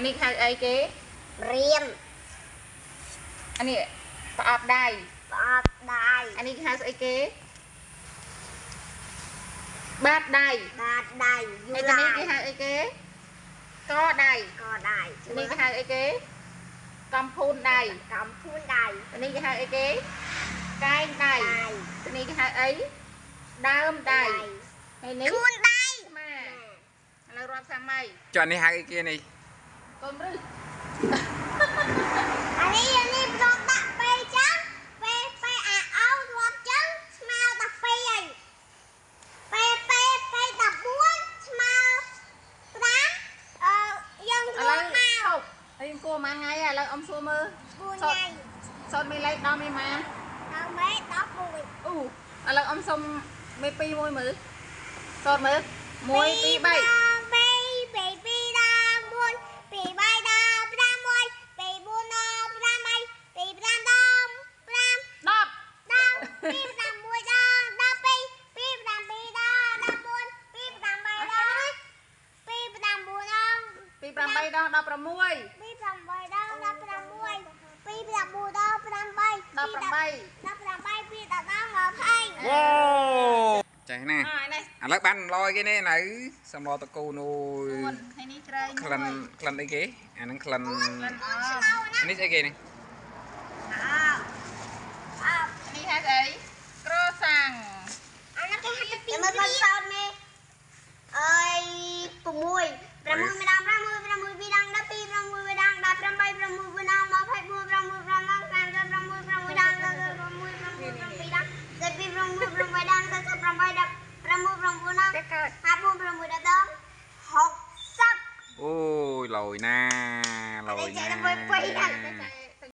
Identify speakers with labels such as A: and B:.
A: អានេះហៅអីគេ
B: រៀម
A: អានេះប្រអប់ដៃ
B: ប្រអប់ដៃ
A: អានេះគេហៅស្អីគេ បាតដៃ
B: បាតដៃយូ
A: ហើយ
B: ឡា
A: នេះគេហៅអីគេ កដៃ
B: កដៃ
A: នេះគេហៅអីគេ កំភួនដៃ
B: កំភួនដៃ
A: នេះគេហៅអីគេ កែងដៃ នេះគេហៅអី ដើមដៃ ហើយនេះ
B: ខួនដៃ
A: ម៉ាឥឡូវរាប់សាមី
C: ចុះនេះហៅអីគេនេះ
A: កូនរឹស
B: អានេះប្រងដាក់ពេលចឹងពេលពេលអាអោរាប់ចឹងស្មើ12ហើយពេលពេលពេល14ស្មើ5អឺយើង
A: ឥឡូវ
B: រាប់មក
A: ឈប់ហើយអង្គមួយថ្ងៃឥឡូវអ៊ំសួរមើល
B: 4ថ្ងៃ
A: សូត្រមេលេខដល់មេម៉ា
B: ដល់មេ11
A: អូឥឡូវអ៊ំសុំមេ2មួយមើលសូត្រមើល1 2 3
B: 2 2 2ដល់4 2 3ដល់5 1 2 4ដល់5 2 5ដល់5
A: 10
B: ដល់2 5 1ដល់12 2 5 2ដល់14 2 5 3ដល់2 5 4ដល់
A: 2 5 3ដល់16
B: 2 5 3ដល់16 2 5 4ដល់8
A: 18
B: 18 2ដល់20
C: វ៉ូចេះណា
A: អើនេះ
C: ឥឡូវបានលយគេនេះនៅសម្លតកូនអូយ
A: ហើយនេះត្រី
C: ក្លិនក្លិនអីគេអាហ្នឹងក្លិន
A: ក្លិនអ
C: នេះស្អីគេនេះ
B: អើ
A: នេះហៅស្អីក្រសាំង
B: អានោះគេហៅពីមើលគាត់សោតមេអើយ6 6ម្ដង6 6 2ដង12 6 2ដង18 6 2ដង24 6 5ដង36 6ដង6 6 7ដង72 6 8ដង48 16 9ដង
A: ចេះកើត
B: 56 6ដង60
C: អូយលយណា